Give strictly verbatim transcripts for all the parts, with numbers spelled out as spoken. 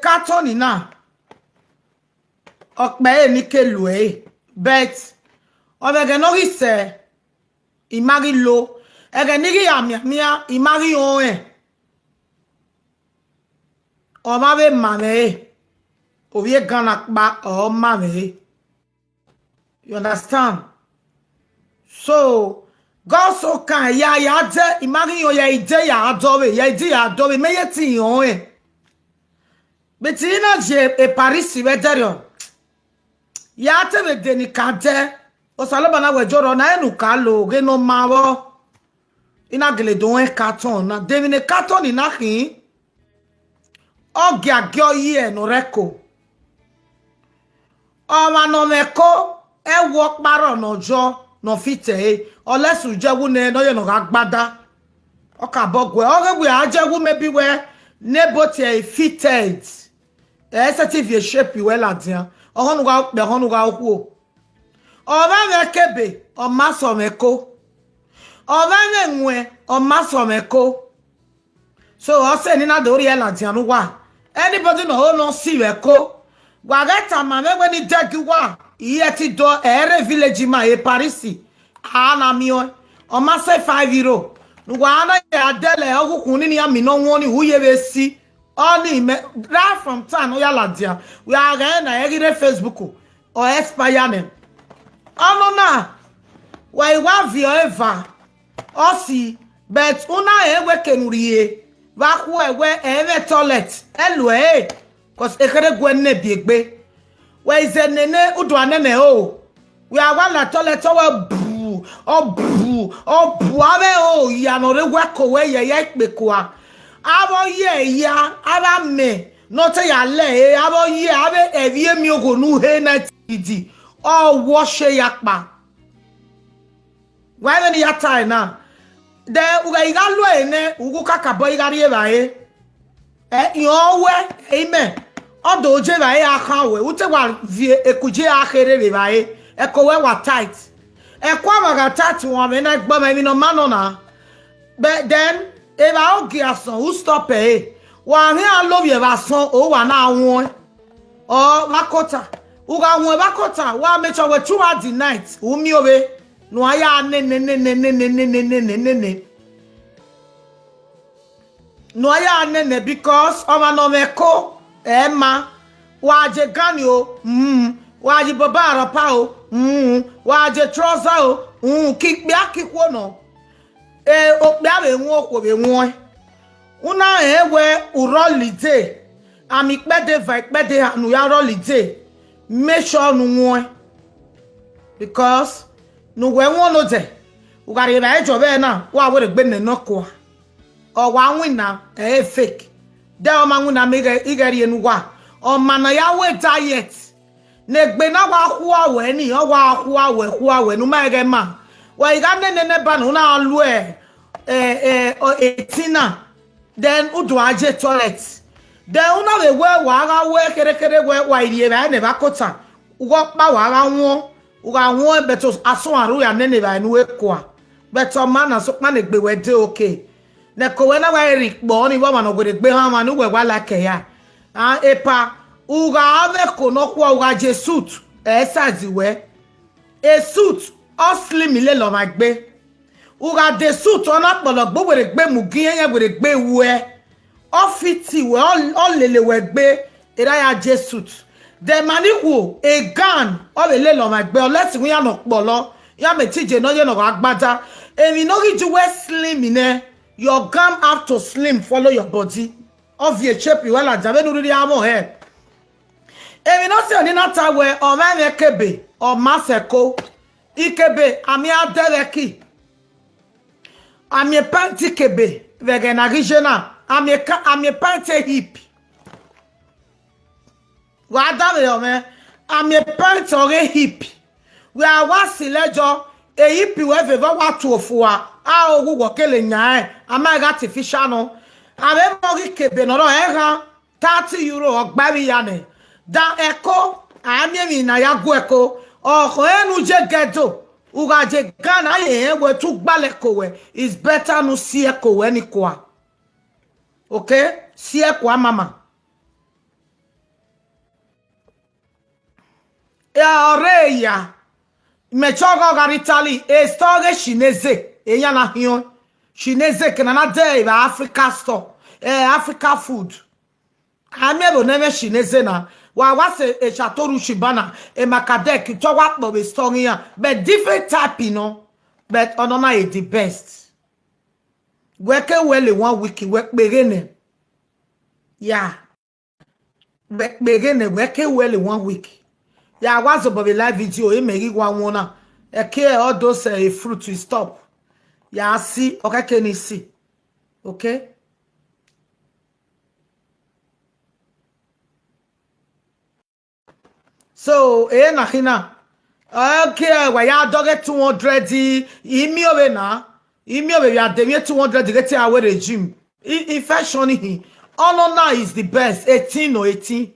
carton na. Okpe e ni ke lu e. But omege no gi se, imagi lo. Ege ni gi amia mia, imagi o e. Oma ve ma ve e. Ovie gana kpa o ma ve e. You understand? So, God so kind. Ya, ya de, imagine yo, ya ide ya adove, ya ide ya adove, me ye ti yo e. But ina je e Paris we derio. Ya te me de ni ka de. O salo bana we joro na enu ka lo, ge no ma wo. Ina gele do e carton na. De mi ne carton ni na hin. Ogia gio ye no reko. Oma no me ko, e wo kparo no jo, no fite e. Unless u je wu ne, no ye no ga gbada. Oka bogwe, oge we a je wu maybe we, ne both e fitted. E se ti vie shape we la dia. Ohonu ga pe, ohonu ga okwu. Oma me kebe, oma so me ko. Oma me nwe, oma so me ko. So, o se ni na do ri e la dia nu wa. Anybody no ho no si we ko. Wa ge ta ma me we ni de gi wa. Iye ti do ere village ma e Paris. A na mi o. O ma se five euro. Nu wa na ya dele o ku ni ni ami no won ni uye we si. Oni me right from town o ya la dia. We are going na e gi re Facebook o expire ne. Ono na. Wa iwa vi o eva. O si, but una e we kenu rie. Wa ku e we e me toilet. E lu e. 'Cause e kere gwe ne bi egbe. We ize nene udu anene o. We awa la toilet o we bu, o bu, o bu ave o ya no re we ko we ye ye pe ko a. Avo ye ya, ava me. No te ya le e, avo ye, ave e vie mi ogo nu he na ti di. O wo she ya pa. Why when ya tie na? De uga iga lu e ne, ugu kaka bo iga ri e ba e. E, yo we, amen. O do je ba e a kan we, u te wa vie e ku je a kere re ba e. E ko we wa tight. E ko wa ga tight wa me na gbo me mi no ma no na. But then, e ba o gi asan, u stop e. Wa ni a lo ye ba san, o wa na won. O, wa kota. Uga won wa kota, wa me cho we throughout the night. U mi o we. No aya ne ne ne ne ne ne ne ne ne ne ne ne. No aya ne ne because o ma no me ko. E ma. Wa je gani o. Mm. Wa je baba arapa o. Mm. Wa je trouser o. Mm. Ki pe akikwo no. E, o pe ave won, o ko ve won. Una e we uro lide. Ami pe de va pe de anu ya ro lide. Make sure nu won. Because nu we won no de. Ugari na ejo be na. Wa we gbe ne no ko. O wa win na e fake. De o ma win na mi ge igeri enu wa. O ma na ya we diet. Ne gbe na wa hua we ni, o wa hua we, hua we, nu ma ege ma. We iga ne ne ne ba nu na lu e, e, e, o, e tina. Then u do aje toilet. Then una we we wa ga we kere kere we wa irie ba ne ba kota. Ugo pa wa ga won, uga won beto aso aru ya ne ne ba nu we kwa. Beto ma na so pa ne gbe we de okay. Ne ko we na wa eri po ni wa ma no gbe ha ma nu we wa la ke ya. Ah, epa, uga ave ko no kwa uga je suit. E size we. E suit, o slim le lo ma gbe. Uga de suit, o na polo gbo were gbe mu gi yen were gbe we. O fit we, o, o lele we gbe. Era ya je suit. De mani ku, e gan, o be le lo ma gbe. Unless we ya no polo. Ya me ti je no ye no agbada. Emi no gi ju we slim ne. Your gan have to slim, follow your body. Ovie chepi wala jabe nu riri amo he. Emi no se ni na ta we, o me me kebe, o ma se ko. Ikebe, ami adeleki. Ami panty kebe, vege na gijena. Ami ka, ami panty hip. Wa da ve o me. Ami panty oge hip. We are wa silejo. E hip we ve va wa tu ofua. A ogu wo kele nya e. Ama ga artificial no. Ame mo gi kebe no ro e ga. Thirty euro ogba mi ya ne. Da eko, ami mi na ya gu eko. O ko enu je gedo. Uga je gana ye e we tu gbale ko we. It's better nu si eko we ni kwa. Okay? Si eko a mama. Ya ore ya. Me chogo gari tali. E store Chinese. E ya na hion. Chinese ke na na de ba Africa store. Eh, Africa food. Ami ebo neme Chinese na. Wa wa se e chatoru shibana. E makadek. Cho wa kpo be store ya. But different type, you know. But onona is the best. Weke wele one week. Wek begene. Yeah. Wek begene. Weke wele one week. Yeah, was about the live video. E megi wa wona. Eke all those, eh, fruit will stop. Yeah, see. Okay, can you see? Okay. So, eh, na hina. Okay, wa ya doge two hundred. Imi owe na. Imi owe ya de two hundred get away regime. I- Infection hi. Onona is the best. Eighteen or eighteen.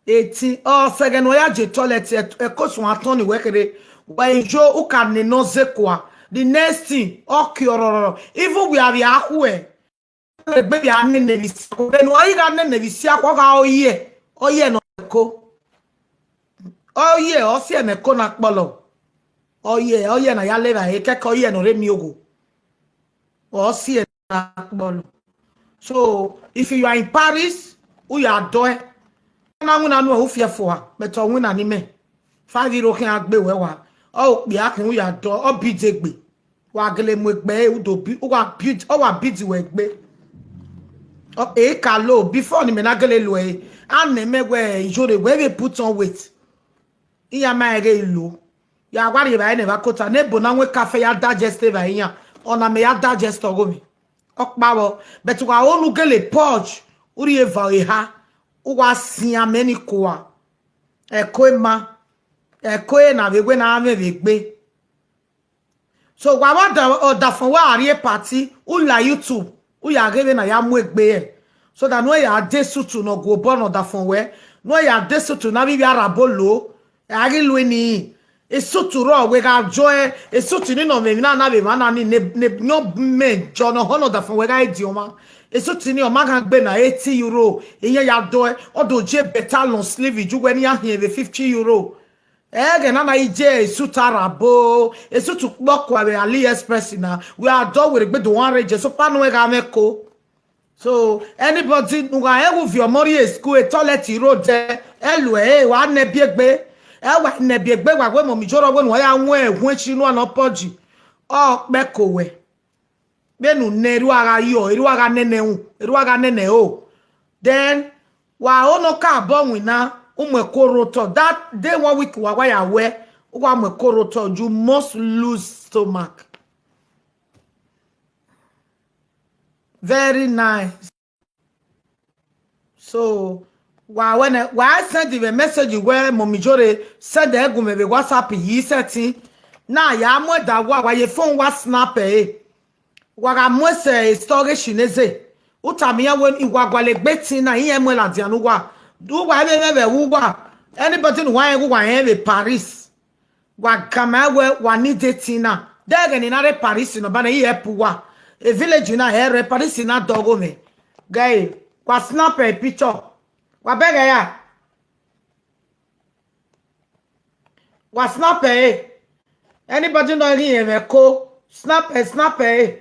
Eighteen. Oh, second, wa ya je toilet. E, e ko sun atoni wekere. Wa ijo uka ne no zekwa. The next thing, okay, ororo. Even we are here. Egbe ya nene bisi akwa. Benu ayi ga nene bisi akwa ga oye. Oye no ko. Oye, osi eme ko na kpolo. Oye, oye na ya leva e keke oye no re mi ogo. Osi eme na kpolo. So, if you are in Paris, u ya do e. Na wina nu u fie fo a. But o wina ni me. Five euro ken agbe we wa. O pe akin u ya do. O bi de gbe. Wa gele mu egbe, e, u do bi, u wa bid, u wa bid we egbe. O, e ka lo, before ni me na gele lo e. Ane me we, ijore we, we put on weight. Iya ma ege lo. Ya wa ri ba e ne ba kota, ne bo na we cafe ya digest e ba iya. Ona me ya digest ogo mi. O pa wo, but wa onu gele purge, u ri e va e ha. U wa si ameni ko a. E ko e ma. E ko e na we we na me we gbe. So wa wa da, o da fun wa ari e party, u la YouTube, u ya gebe na ya mu egbe e. So that no ya de sutu no go bo no da fun we. No ya de sutu na bi bi arabo lo. E ari lo ni. E sutu ro we ga jo e, e sutu ni no me na na be ma na ni ne, ne no me jo no ho no da fun we ga e di o ma. E sutu ni o ma ga gbe na eighty euro. Iye ya do e, o do je better long sleeve ju we ni ya hin be fifty euro. Ege na na ije esutu arabo, esutu kpokwa we AliExpress na. We are done with gbe do one range. So pa no e ga me ko. So anybody nu ga e wu vi omori e school e toilet road e, e lu e wa ne bi egbe. E wa ne bi egbe wa we mo mi joro we nu ya won e won chi nu na purge. O pe ko we. Benu ne ru aga yo, ru aga nene u, ru aga nene o. Then wa ono ka bo wina, umwe ko roto. That day one week wa wa ya we, wa mwe ko roto, you must lose stomach. Very nice. So wa when I, wa I send the message where Mommy Jore send the egume be WhatsApp yi setting. Na ya mo da wa wa ye phone wa snap e. Wa ga mo se story Chinese. Uta mi ya when iwa gwa le gbe tin na iye mo la dia nu wa. Du wa be be be wu wa. Anybody nu wa e wa e be Paris. Wa kama we wa ni de tin na. De ge ni na re Paris no ba na iye pu wa. E village na e re Paris na dogo me. Guy, wa snap a picture. Wa beg ya. Wa snap e. Anybody no ri e me ko. Snap e, snap e.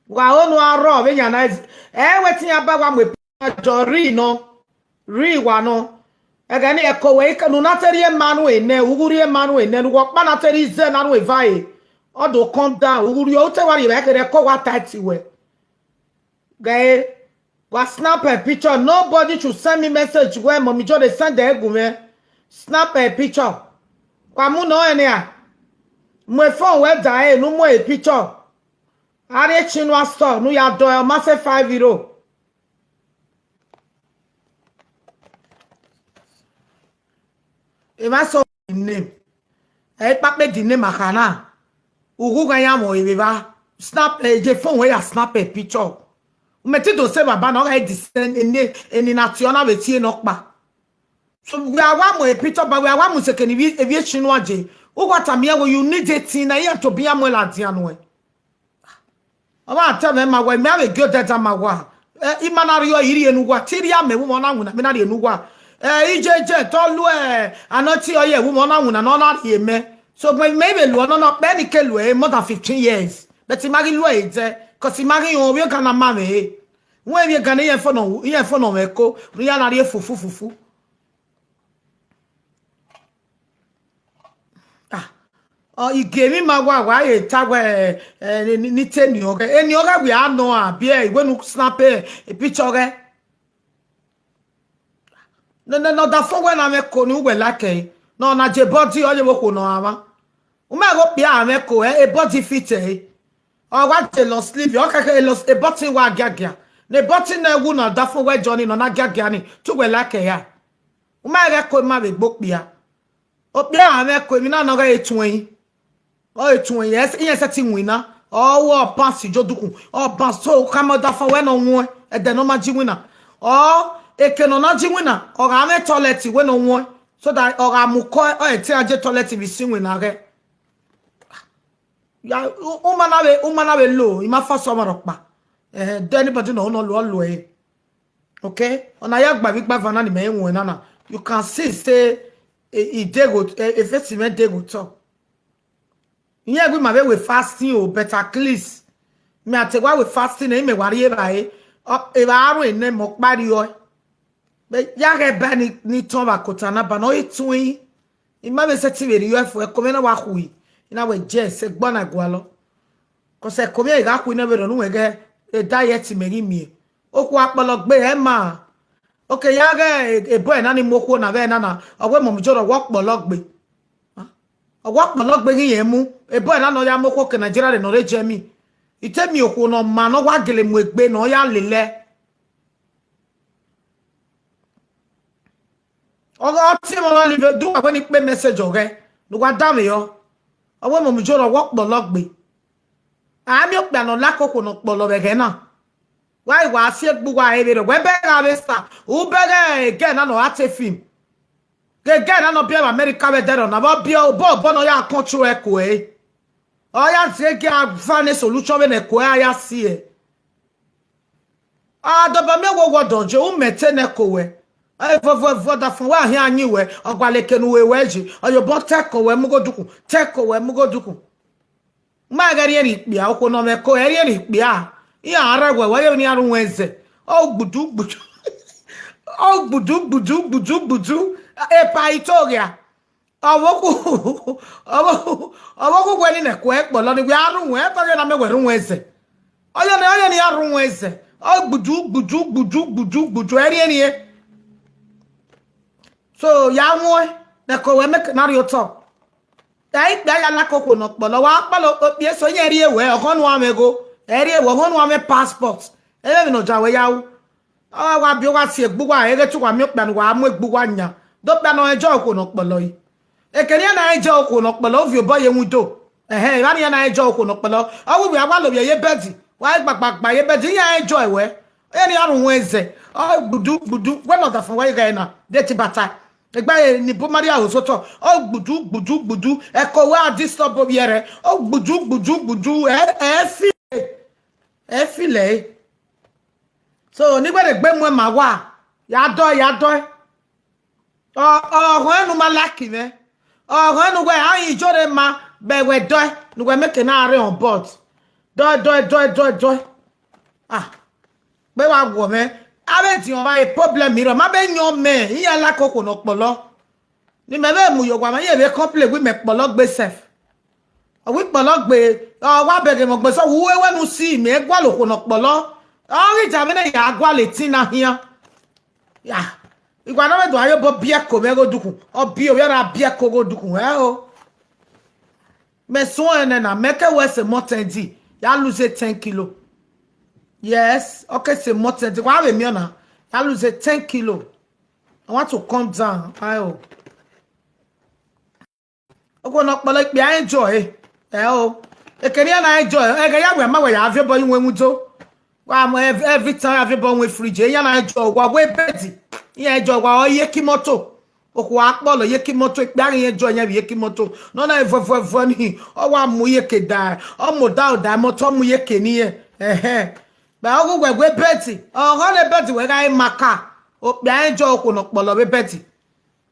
Wa onu aro be nya na. E wetin ya ba wa mwe jo ri no. Ri wa no. Ega ni e ko we ike nu na teri e manu e ne. Uguri e manu e ne. Nu wo pa na teri ze na nu e va e. Odo come down. Uguri o te wa ri be kere ko wa tight we. Guy, wa snap a picture. Nobody should send me message where Mommy Joe dey send the egume. Snap a picture. Wa mu no ene a. Mo phone we da e nu mo e picture. Are Chinua store nu ya do e ma se five euro. E ma so name. E pa pe di name akana. Ugu ga ya mo e ba. Snap e je phone we ya snap a picture. Me ti do se baba no ga di send ene eni na ti ona we ti e no pa. So we are one more picture, but we are one more second. If you, if you Chinua je, who got a mere you need a teen, I have to be a more Latian way. Ama tell me my way, me have a good that my wa. Imanario iri enuwa, tiri ame wona wona, me na enuwa. Eh, ije je to lu e, anoti oye wu mo na wu na no na ri eme. So me, me be lu no no pe ni ke lu e more than fifteen years. But i magi lu e je, 'cause i magi on we kana ma me. We we gana ye fo no, ye fo no me ko, ri ya na ri fufu fufu. Ah. Oh, i ge mi ma wa wa ye ta we, eh, ni, ni, ni te ni oge. E ni oge we a no a bi e, we nu snap e, e picture oge. No, no, no, da fo we na me ko ni we like e. No, na je body o je wo ko no ama. U me go pe a me ko e, e body fit e. O wa je long sleeve, o ka ke long, e button wa gia gia. Ne button na wu na da fo we Johnny no na gia gia ni. Tu we like e ya. U me ge ko ma be gbo pe a. O pe a me ko mi na no ge e tun e. O e tun e, yes, yes, ti win na. O wo pass jo dukun. O pass so ka mo da fo we no won. E de no ma ji win na. O e ke no na ji win na. O ga me toilet we no won. So that o ga mu ko o e ti a je toilet bi si win na ge. Ya, u-, u ma na we, u ma na we lo, i ma fa so ma ro pa. Eh, do anybody no no lo lo e. Okay? Ona ya gba bi gba vana ni me won na na. You can see say e, e dey go, e, e face me dey go talk. Iye gbe ma be we fasting o, but at least me ate wa we fasting e me wa ri e ba e. O, e ba aro e ne mo pari o. Be ya ge ba ni, ni ton ba ko ta na ba no e tun yi. I ma be se ti be ri yo e fu e ko me na wa hu yi. Ina we je se gbo na gwa lo. 'Cause e ko me e ga hu yi na be ro nu we ge e diet me ri mi e. O ku apologbe e ma. Okay, ya ge e, e boy na ni mo ku na be na na. O we mo mi jo ro wo pologbe. Owo pologbe gi ye mu. E boy na no ya mo ko ke Nigeria re no re je mi. Ite mi oku no ma no wa gele mu egbe no ya lele. Ogo ti mo lo live du wa ni pe message oge. No wa da mi yo. Owo mo mi jo ro wo pologbe. A mi o pe no la koko no polo be ge na. Why wa si egbu wa e be ro. We be ga be sa. U be ge ge na no ate film. Ge ge na no bi America we dero na bo bi o bo bo no ya control e ko e. O ya ze ge a find a solution we ne ko e a ya si e. A do ba me wo wo don je u mete ne ko we. E vo vo vo da fun wa hi anyi we. O gwa le kenu we we ji. O yo bo te ko we mu go duku. Te ko we mu go duku. Ma ga ri ri pia o ko no me ko e ri ri pia. I ara we we ni arun eze. O gbudu gbudu. O gbudu gbudu gbudu gbudu. E pa itoria. Owo ku, owo ku, owo ku we ni ne ko e po lo ni we arun we to yo na me we run eze. Oyo ni, oyo ni arun eze. O gbudu gbudu gbudu gbudu gbudu e ri ri e. So ya won ne ko we make na ri o to. Dai gba ya la koko no polo wa polo o pie so yen ri ewe o honu ame go. E ri ewe o honu ame passport. E be mi no ja we ya u. O wa bi o wa si egbu wa ere tu wa mi o pe no wa mu egbu wa nya. Do pe no ejo ko no polo yi. E ke ni na ejo ko no polo o vi o bo ye wu do. Ehe, wa ni na ejo ko no polo. O wi wi awa lo ye bedi. Wa gba gba gba ye bedi ya ejo ewe. E ni arun weze. O gbudu gbudu we no da fun wa ye ga na. De ti bata. Egba e ni bo Maria o so to. O gbudu gbudu gbudu. E ko wa disturb o yere. O gbudu gbudu gbudu. E, e fi. E fi le. So ni gbe de gbe mu e ma wa. Ya do, ya do. O, o ho enu ma lucky me. O ho enu we a yi jo re ma be we do. Nu we make na are on board. Do, do, do, do, do. Ah. Be wa wo me. A be ti o ba e problem mi ro. Ma be nyo me. Iya la koko no polo. Ni me be mu yo wa ma ye be complain wi me polo gbe self. O wi polo gbe. O wa be ge mo gbe so wu we we nu si me gwa lo ko no polo. O ri ja me na ya gwa le tin na hian. Ya. Igwa no me do ayo bo bie ko me go duku. O bi o ya na bie ko go duku. Eh o. Me so ene na me ke we se motendi. Ya lose ten kilo. Yes. Okay, se motendi. Wa be mi ona. Ya lose ten kilo. I want to come down. Ayo. Ogo no polo pe a enjoy. Eh o. E ke ni na enjoy. E ke ya we ma we ya avio bo yin we mu do. Wa mo ev-, every time avio bo we fridge. Ya na enjoy wa we bed. Ya enjoy wa o ye ki moto. Oku apolo ye ki moto pe a enjoy ya ye ki moto. No na evo evo evo ni. O wa mu ye ke da. O mo da o da moto mu ye ke ni e. Eh eh. Ba ogu we we bed. O ho le bed we ga e maka. Okpia enjoy okwu no kpolo be beti.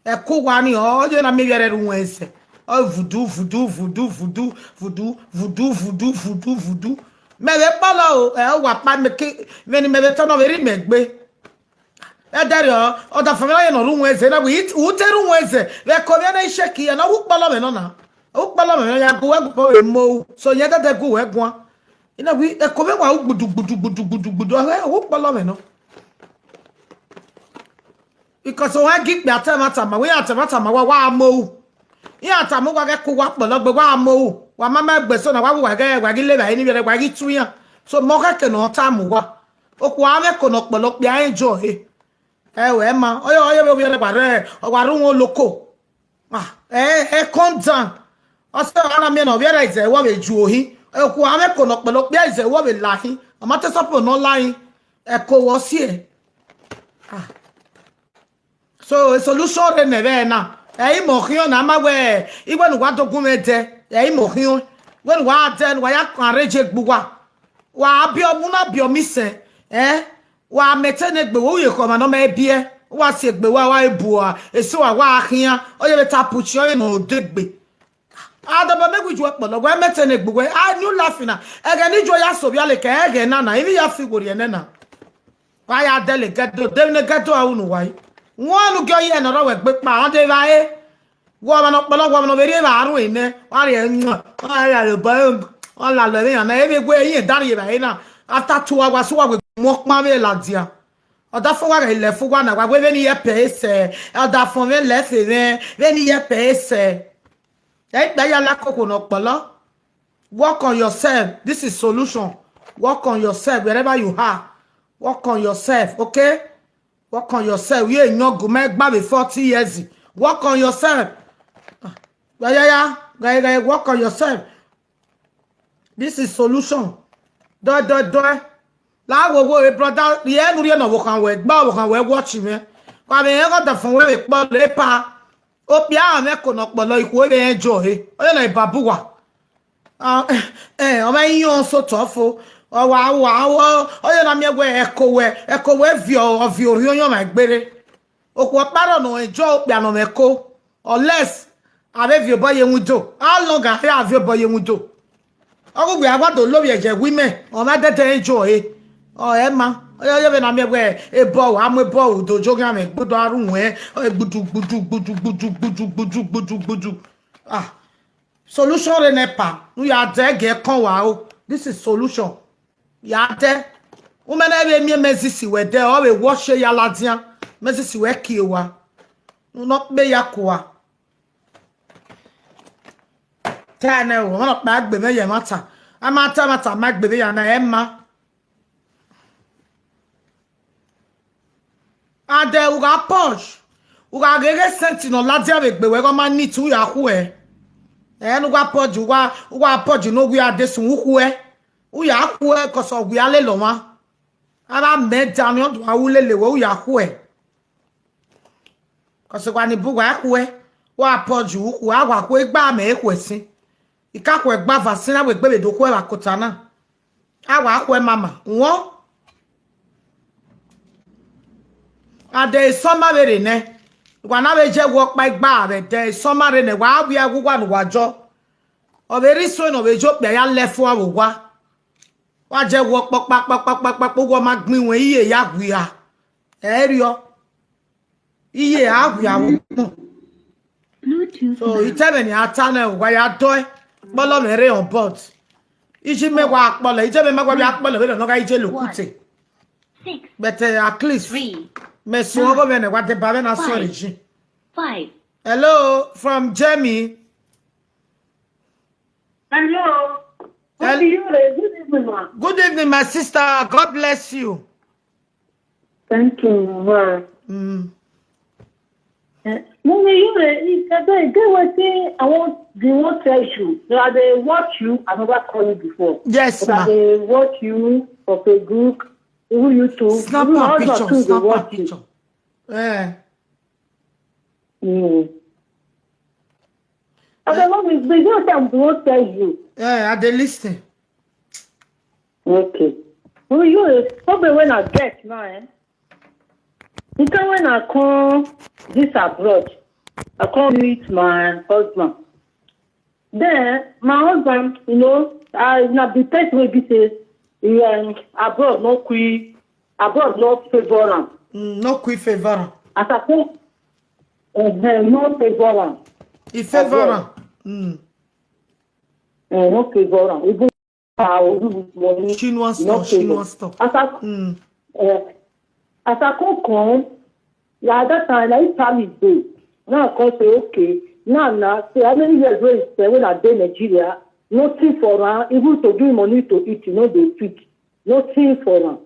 Ekuwa ni o, ojo na mi yere ru wense. O vudu, vudu, vudu, vudu, vudu, vudu, vudu, vudu, vudu. Me be kpolo o, e wa pa me ki, veni me be tono veri me gbe. E deri o, o da famela ye no ru wense, na wi ute ru wense. Ve ko vene isheki, na wu kpolo me no na. Wu kpolo me no ya gu we gu po we mo. So ye da de gu we gwa. Ina wi, e ko ve wa wu gbudu, gbudu, gbudu, gbudu, gbudu. E wu kpolo me no. Because wa gi pe atemata ma, we atemata ma wa wa mo. Iya tamu wa ge ku wa kpolo gbe wa mo. Wa mama gbe so na wa wa ge wa gi le ba ini bere wa gi tuya. So mo ke ke no tamu wa. Okwu ame ko no kpolo pe enjoy. E we ma. Oyo oyo be obi re wa re. O wa ru won loko. Ah, eh, eh, calm down. Ose ana mi no vere ize wo be ju ohi. Okwu ame ko no kpolo pe ize wo be lahi. Amate sopo no lahi. E ko wo si e. Ah. So a solution re ne ve na. E imo hion na ma we. Iwe nu wa dogun me de. E imo hion. We nu wa de nu wa ya kan reje gbu wa. Wa bi omu na bi omi se. Eh? Wa mete ne gbe wo ye ko ma no me bi e. Wa se gbe wa wa ebu a. E so wa wa hian. O ye be ta puchi o ye no de gbe. Adaba me gwi ju kpolo we mete ne gbe we. A new life na. Ege ni jo ya so bi ale ke ege na na. Ibi ya fi wo ye ne na. Wa ya dele gedo, de ne gedo a unu wa yi. Won nu ge ye no ro we gbe pa, on de ba e. Wo ma no kpolo, wo ma no veri ba aru ine. Wa re nwa. Wa ya le ba. Wa la le ya na e be gwe yin dari ye ba e na. After two hours, wa we mo pa be la dia. Oda fo wa le fu wa na wa we veni ye pe ese. Oda fo ve le fe ve, veni ye pe ese. E gba ya la koko no kpolo. Work on yourself. This is solution. Work on yourself wherever you are. Work on yourself, okay? Work on yourself. You ain't no good man, gba be forty years. Work on yourself. Ah, yeah, yeah, yeah. Yeah, yeah, yeah. Work on yourself. This is solution. Do, do, do. La wo wo, eh, brother. Ye nu ye no wo kan we. Gba wo kan we watch me. Kwa me e go da fun we po le pa. Okpia ame ko no kpolo iku e be enjoy. Oyo na ibabuwa. Ah, eh, eh, o ma yin so tough o. O wa wa o. Oyo na mi egwe eko we, eko we vio, o vio ri oyan ma gbere. Okwu oparo no enjoy okpia no me ko. Unless ave vio boye window. How long ave vio boye window? Ogu gbe agwa do lo ye je women. O ma de de enjoy. O e ma. Oyo ye be na mi egwe e bo wa mo e bo u do jo ga me gbudo arun e. O e gbudu gbudu gbudu gbudu gbudu gbudu gbudu gbudu. Ah. Solution re ne pa. Nu ya de ge kan wa o. This is solution. Ya de. Umene be mi mezisi we de o be wo se ya ladian. Mezisi we ki wa. Nu no pe ya ko wa. Tene o, won pa gbe me ye mata. A mata mata ma gbe me ya na e ma. And then we got punch. We got get sent no ladia we gbe we go ma ni tu ya ku e. Eh, we got punch, we got, we got punch no we are this who ku e. We ya ku e 'cause we are le lo ma. Aba me down yon do a wu le le we we ya ku e. 'Cause wa ni bu wa ku e. Wa punch u ku a wa ku e gba me ku e sin. Ika ku e gba vaccine we gbe be do ku e wa kota na. A wa ku e mama. Won. A de soma be re ne. Wa na be je wo pa igba be de soma re ne. Wa wi a gu wa nu wa jo. O be ri so no be jo pe ya le fo a wo wa. Wa je wo po pa pa pa pa pa po wo ma gbin we iye ya gwi a. E ri o. Iye a gwi a wo. So ite be ni ata na wa ya do e. Bolo me re on board. Iji me wa kpolo, ije me ma gwa bi akpolo we no ga ije lokute. But uh, at least me so go me ne wa de ba me na sorry ji. Five. Hello, from Jamie. Hello. Good evening, ma. Good evening, my sister. God bless you. Thank you, ma. Mm. Eh, Mommy, you eh, if I dey get wetin I want, they won't tell you. So I dey watch you. I never call you before. Yes, but ma. I dey watch you for Facebook, even YouTube. Snap even my husband picture, too dey snap my watch you. Picture. Eh. Mm. I don't know, the the girl say I won't tell you. Eh, I dey listen. Okay. Mommy, you eh, probably when I get now, eh? The time when I come this abroad, I come meet my husband. Then my husband, you know, I na the person wey be say, um, abroad no quick, abroad no favor am. Mm, no quick favor am. As I come, uh, no favor am. He favor Abroad. am. Mm. Uh, no favor am. Even how money, She no wan you no stop. She no favor. Wan stop. As I, Mm. uh, as I come come, yeah, that time I family dey. Now I come say okay. Now now say how many years wey he spend when I dey Nigeria, nothing for am. Even to give money to eat, you know dey fit. Nothing for am.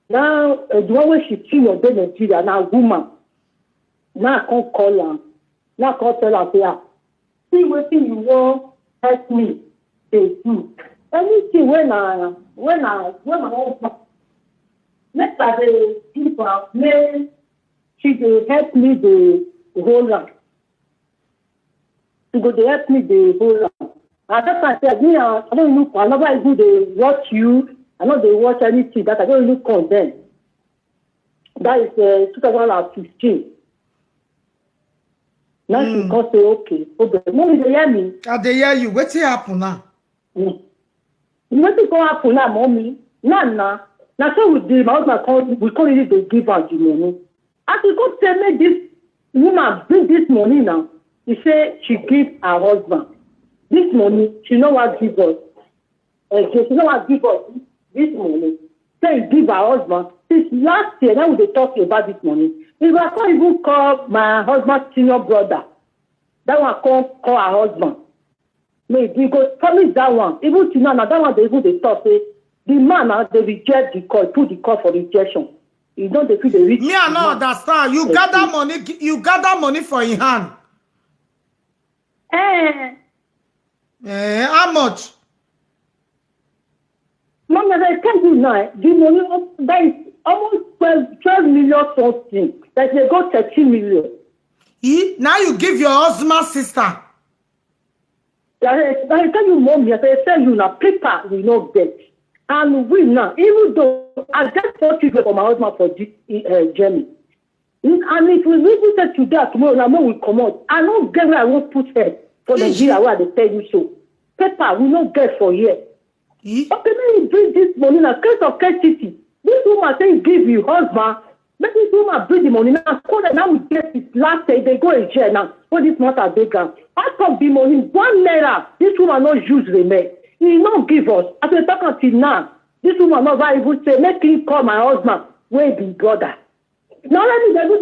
Now uh, the one wey she see no dey Nigeria na woman. Now I come call am. Now I come tell am say ah, see wetin you wan help me dey do. Anything wey na wey na wey na wan do, make I dey give am, make she dey help me dey hold am. She go dey help me dey hold am. And that time sef, me, I, I no look, I never even dey watch you. I no dey watch anything that I don't look on then. That is uh, two thousand and fifteen. Now she Mm. come say, okay, okay. Mommy, dey hear me? I dey hear you. Wetin happen now? Mm. Wetin come happen now, mommy? Now, now, now so we dey, my husband come, we come really dey give am the money. As we come say make this woman bring this money now, he say she give her husband. This money, she no wan give us. Uh, she no wan give us this money. Say he give her husband. Since last year, now we dey talk about this money. If I come even call my husband senior brother, that one come call her husband. Maybe go promise that one. Even till now, na that one dey even dey talk say the man now dey reject the call, put the call for rejection. He don dey feel dey reach. Me, I the no man. Understand. You Okay. Gather money. You gather money for in hand. Eh, Eh, how much? Mom, as I tell you now, eh, the money of- that is almost twelve, twelve million something. That dey go thirteen million. He, now you give your husband sister. Like I tell you, mommy, as I tell you now, paper we no get. And we now, even though I get four children for my husband for this uh, journey. And if we really say today or tomorrow, now when we come out, I no get where I wan put head for Yes. Nigeria where I dey tell you so. Paper we no get for here. He, Okay, make you bring this money now. Case of K T T. This woman say he give you husband. Make this woman bring the money now. Call them now. We get it last day. They go in jail now. When this matter dey ground, out of the money, one naira, this woman no use remain. He no give us. As we talk until now, this woman no even say make him call my husband. Wey be brother. Now let me dey do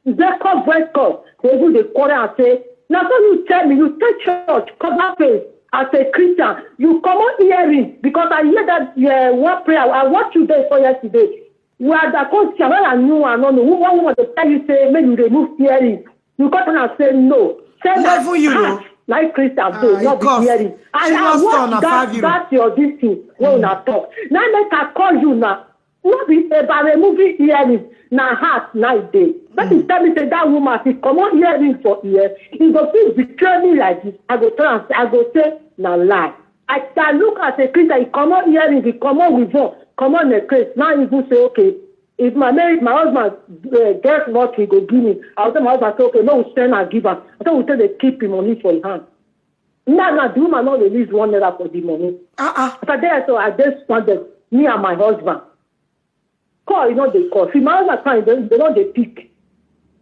the record voice call. They do the quarrel and say, now so you tell me, you take church, cover face as a Christian. You comot earring because I hear that uh, one prayer. I watch you there for yesterday. Where the coach, when I knew I no know, who one woman dey tell you say, make you remove earring. You come and say no. Say Not that, even you, ah, no. Like Christian, Ah, so he not be cost. earring. And She I lost watch on a that, five euro. That's your this thing. When una talk. Now make I call you now. No be about removing earring. Na heart na e dey. Make you tell me say that woman she comot earring for ear. He go fit betray me like this. I go tell am say, I go say na lie. I shall look as a Christian. He comot earring, he comot with one, comot necklace. Now he go say, okay, if my marriage, my husband uh, get what he go give me, I will tell my husband say, okay, no, we send and give am. I say we take dey keep him money for him hand. Now, now the woman no release one naira for the money. Uh-uh. As I dey so, I dey stranded. Me and my husband. Call, you know they call. See, my husband time, they, they don't they pick.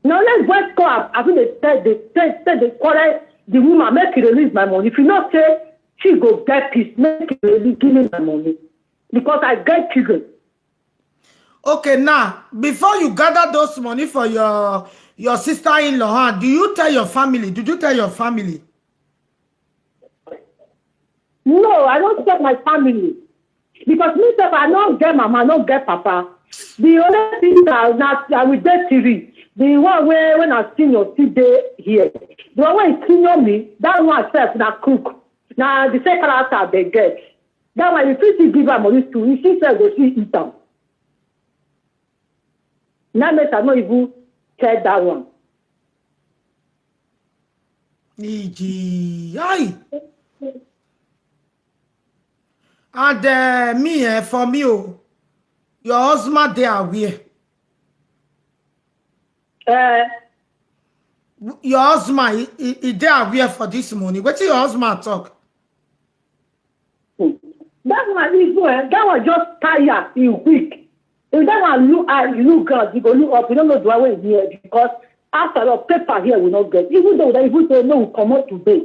Now let's go call. I think they tell, they tell, tell they call the woman, make you release my money. If you not say, she go get peace, make you release, give me my money. Because I get children. Okay, now, before you gather those money for your your sister-in-law hand, do you tell your family? Did you tell your family? No, I don't tell my family. Because me sef, I no get mama, I no get papa. The only thing that na I will dey three. The one where when I senior still dey here. The one wey senior me, that one sef na cook. Na the same character they get. That one you fit still give am money too. You see sef go still eat am. Now make I no even tell that one. Iji. Aye. And uh, me, eh, for me, oh, your husband they are where? Eh, Your husband, he, he, he dey aware for this money. Wetin your husband talk? That one, even, eh, that one just tire, he weak. If that one look, I look ground, he go look up. We don't know the way here because after all, paper here we not get. Even though they even say no, we comot today.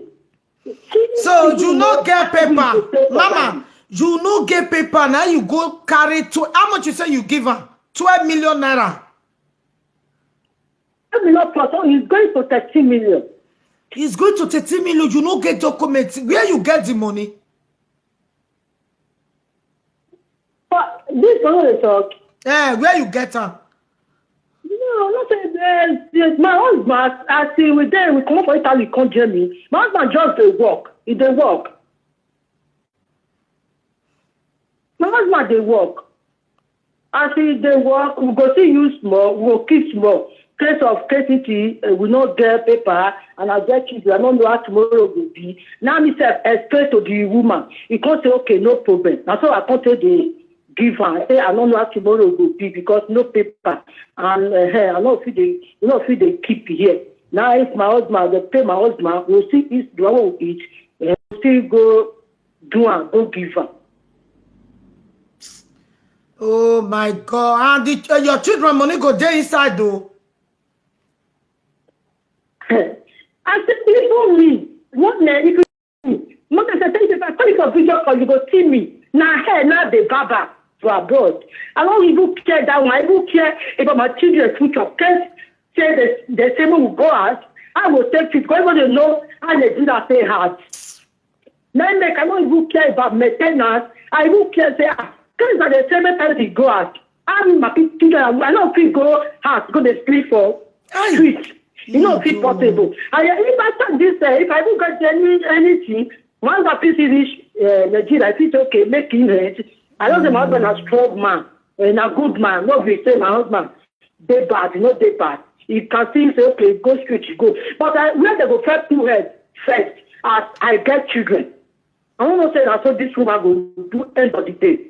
So you no get paper, mama. You no get paper. Now you go carry two. How much you say you give am? Twelve million naira. Twelve million plus, so he's going to thirteen million. He's going to thirteen million. You no get documents. Where you get the money? But this one wey dey talk. Eh, where you get am? No, no say, eh, eh, my husband, as he we dey, we comot for Italy, come join me. My husband just dey work. He dey work. My husband dey work. As he dey work, we go still use small, we go keep small. Case of K T T, eh, we no get paper, and I get children, I no know how tomorrow go be. Now me sef explain to the woman. He come say, "Okay, no problem." Na so I come take dey give am. I say, "I no know how tomorrow go be because no paper, and, eh, I no fit dey, we no fit dey keep here." Now if my husband, I go pay my husband, we see eat the one wey we eat, eh, we still go do am, go give am. Oh my God! And the, uh, your children money go dey inside though. I say, even me, what na if you, mother say, "Thank you, if I call you for video call, you go see me." Na here, na the baba for abroad. I don't even care that one. I even care about my children future. Case say they, they say we go out, I will take it. Because they know how they do that, say hard. Now make I no even care about maintenance. I even care say, ah, things that they say make I dey go out. I'm my children, I no fit go house, go dey sleep for street. You know, fit possible. And if I start this, uh, if I even get any, anything, once I fit reach, uh, Nigeria, I fit, okay, make him rent. I know say my husband na strong man, and a good man, no be say my husband dey bad, no dey bad. He can still say, "Okay, go street, you go." But I, where they go first two head first, as I get children. I don't know say na so this woman go do end of the day.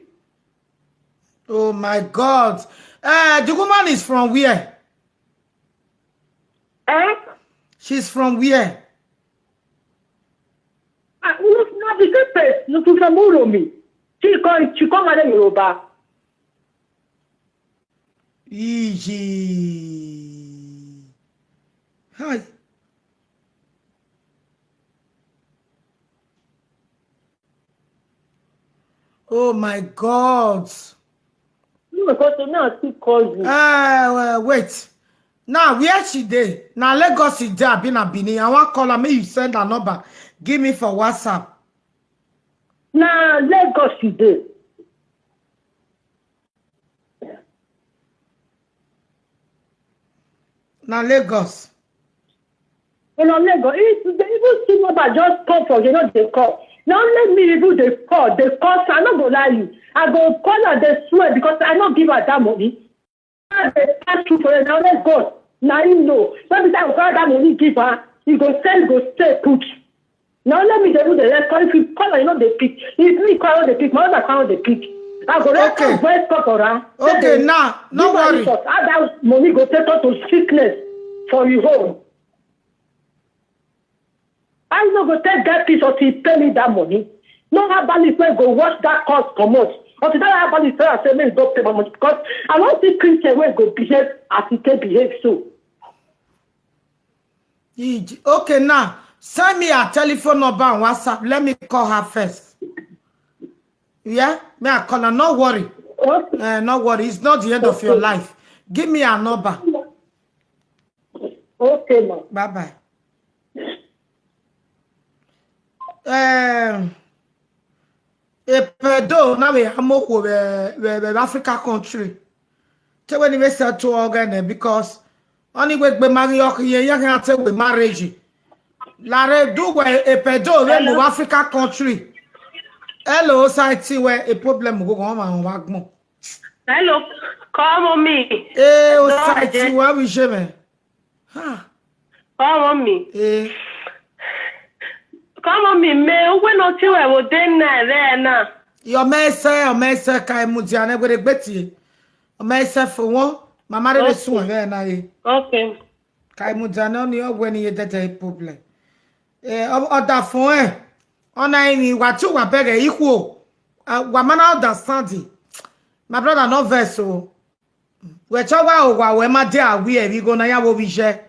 Oh my God! Uh, the woman is from where? Eh? She's from where? Ah, no, no, the same place. No, to Samuro me. She come, she come marry Yoruba. Easy. Hi. Oh my God. No, because now I still call you. Uh, wait. Now, where she dey? Now, Lagos she dey, abi na Benin. I wan call her, make you send her number. Give me for WhatsApp. Na Lagos she dey. Na Lagos. You know, Lagos, if they even see number just come for you, know they call. Now let me even dey call, dey call, so I no go lie you. I go call her, dey swear, because I no give her that money. I dey pass through for her, now let God. Now you know. When the time I go call that money give her, he go sell, go stay put. Now let me dey do the rest. If you call, you know they pick. If me call, they pick. My other call, they pick. I go let Okay. Her voice talk for her. Okay, now, no worry. How that money go take us to sickness for your home? I no go take that piece until he pay me that money. No herbalist wey go wash that cause comot. Until that herbalist tell am say make he go pay my money, because I no see Christian wey go behave as he take behave so. Ij- Okay, now send me her telephone number and WhatsApp. Let me call her first. Yeah, me I call her. No worry. Okay, Uh, no worry. It's not the end of your Okay. Life. Give me her number. Okay, ma. Bye bye. Um, Epedo now we amoko we we we Africa country. Te when we settle again, eh, because only we be marry, okay, yeah, yeah, can tell we marriage. Lare do we Epedo we move Africa country. Hello, society where a problem go on and wagmo. Hello, come on me. Eh, No, society I where we je me. Ha. Come on me. Eh. Come on me. Me, we no ti we wo den na re na. Your message, your message kai mudiane we regbeti. Your message for one. Mama re sun re na ye. Okay. Kaimudana ni ogwe ni yedede problem. Eh, o- other phone eh. Ona imi watu wabege equal. Uh, wamana understanding. My brother, no verse o. Wechowa o wa we ma de awi e bi go na ya wo bi je.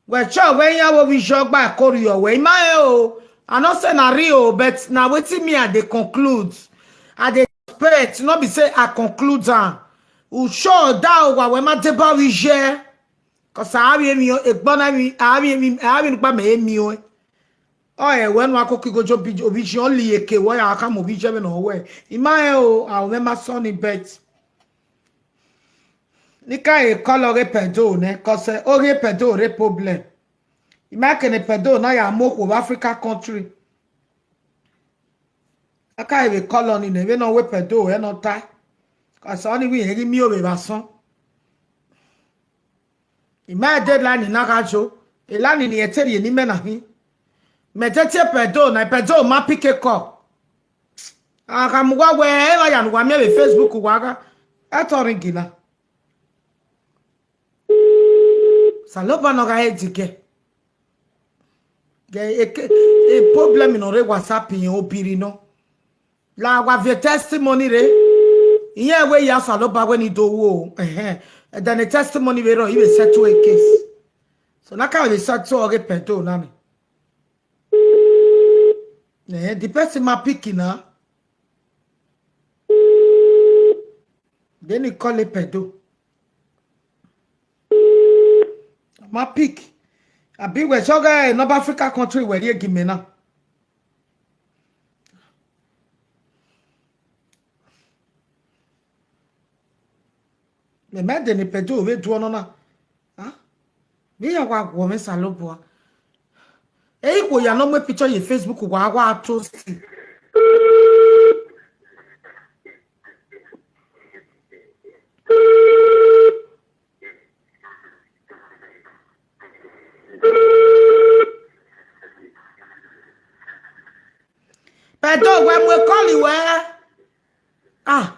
Wecho we ya wo bi jo gba kori o we ma e o. I no say na real, but na wetin me I dey conclude. I dey expect, no be say I conclude am. U sure da o wa we ma de ba wi je. Cause I have mi o, egbona mi, I have mi, I have mi pa me mi o. Oh, eh, when wa ko ki go jo bi obi je only eke wo ya ka mo bi je be no we. Ima e o, I remember sonny bet. Nika e call oge pedo ne, cause eh, oge pedo re problem. Ima ke ne pedo na ya mo ko Africa country. Aka e be call on ne, we no we pedo e no ta. Cause only we e mi o be ba son. Ima de la ni na ga jo. E la ni ni e teri ni me na hi. Me te te pedo na pedo ma pick a call. Aka mu wa we e la ya nu wa mi be Facebook wa ga. E to ringing na. Saloba no ga e dike. Ge e ke e problem no re WhatsApp yin obiri no. La wa vie testimony re. Iye we ya Saloba we ni do wo. Eh eh. Then the testimony we ro iwe settle a case. So na ka we settle oge pedo na ni. Eh, the person ma pick na. Then he call a pedo. Ma pick. Abi we shoga e North Africa country we ri egime na. Me me de ni pedo we du ono na. Ah? Mi ya wa gwo me Saloba. E iko ya no me picture ye Facebook wa wa toast. Pedo we mu e call we. Ah.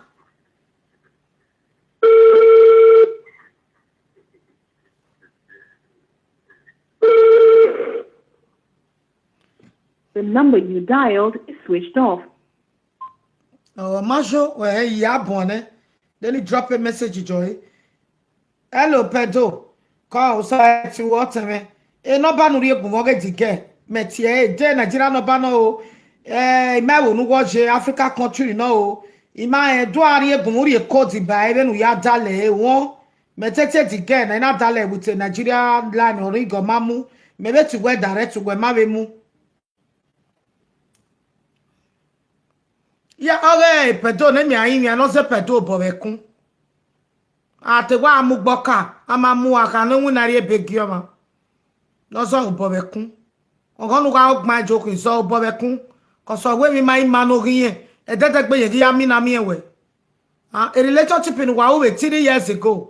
The number you dialed is switched off. Oh, majo, we ya bone. Then he drop a message, Joy. Hello, Pedo. Call society water me. E no ba no ri egun wo ge dige. Me tie e de Nigeria no ba no o. Eh, ima wo nu wo je Africa country no o. Ima e do ari egun ri e code ba e be nu ya dale e won. Me tete dige na na dale with a Nigeria line or go mamu. Me be ti we direct we ma be mu. Ya oge pedo ne mi ayi mi ano se pedo bo be kun. Ate wa mu gboka ama mu aka no wi na ri ebe gi oma. No so bo be kun. Ogo nu ga o gba joku so bo be kun. Ko so we mi mai ma no gi yen. E dede gbe yen gi ya mi na mi ewe. Ah, a relationship in wa we three years ago.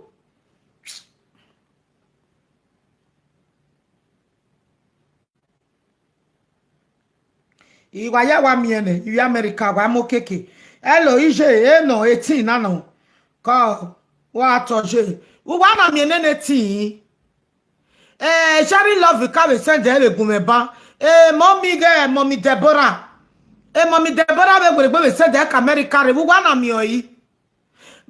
Iwa ya wa miene, iwe America wa mo keke. Hello, ije, e no, eighteen na no. Ko, wa to je. U wa na miene ne eighteen. Eh, sharing love ka be send e be gun me ba. Eh, mommy ge, mommy Deborah. Eh, mommy Deborah be gbe be send e ka America re. U wa na mi oyi.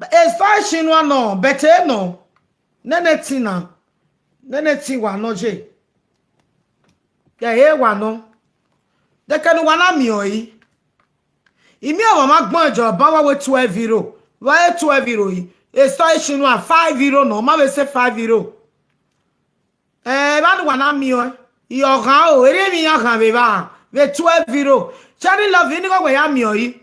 E so shinwa no, but e no. Nene tina. Nene ti wa no je. Ya e wa no. De ke nu wa na mi oyi. Imi o ma gbon jo ba wa we twelve euro. Wa e twelve euro yi. E so e shinwa five euro no. Ma be say five euro. Eh, ba nu wa na mi o. Yo ga o, ere mi ya ga be ba. Be twelve euro. Cherry love ni ko we ya mi oyi.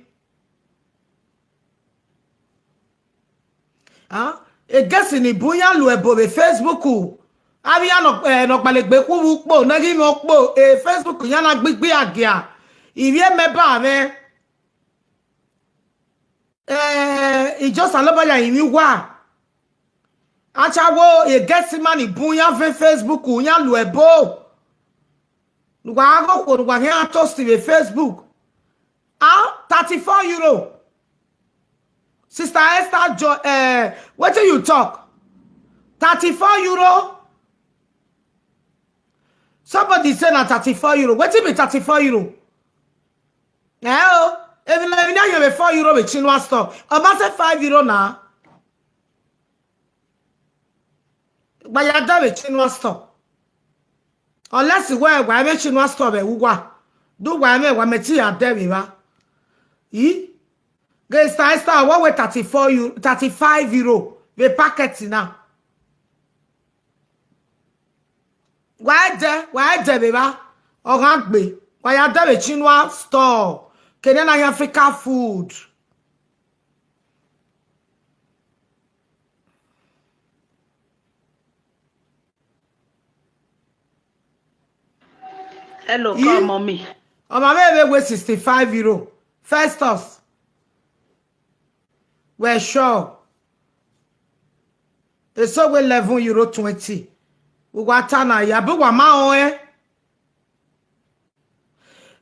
Ah, e gesi ni bunya lu ebo be Facebook. Abi ya no eh no gbalegbe ku wu po na gi mo po e Facebook ya na gbigbi agia. Iwe me ba me. Eh, ijo Saloba ya imi wa. Achawo e gesi mani bunya fe Facebook ya lu ebo. Nugwa ago ko nugwa he ato si be Facebook. Ah, thirty-four euro. Sister Esther, jo eh, wetin you talk? Thirty-four euro. Everybody say na thirty-four euro. Wetin be thirty-four euro? Eh o, if na if na you be four euro be Chinua store. Oba say five euro na. But you are there with Chinua store. Unless you wear why me Chinua store be uwa. Do why me why me tea are there with her. Yi? Gay star star, what with thirty-four euro, thirty-five euro. We packet now. Why there? Why there, beba? Orangbe. Why are there with Chinua store? Kenyan Africa food. Hello, come on me. Oh, my baby, with sixty-five euro. First us. We're sure. It's over eleven euro twenty. We got Tana Yabu Wama, eh?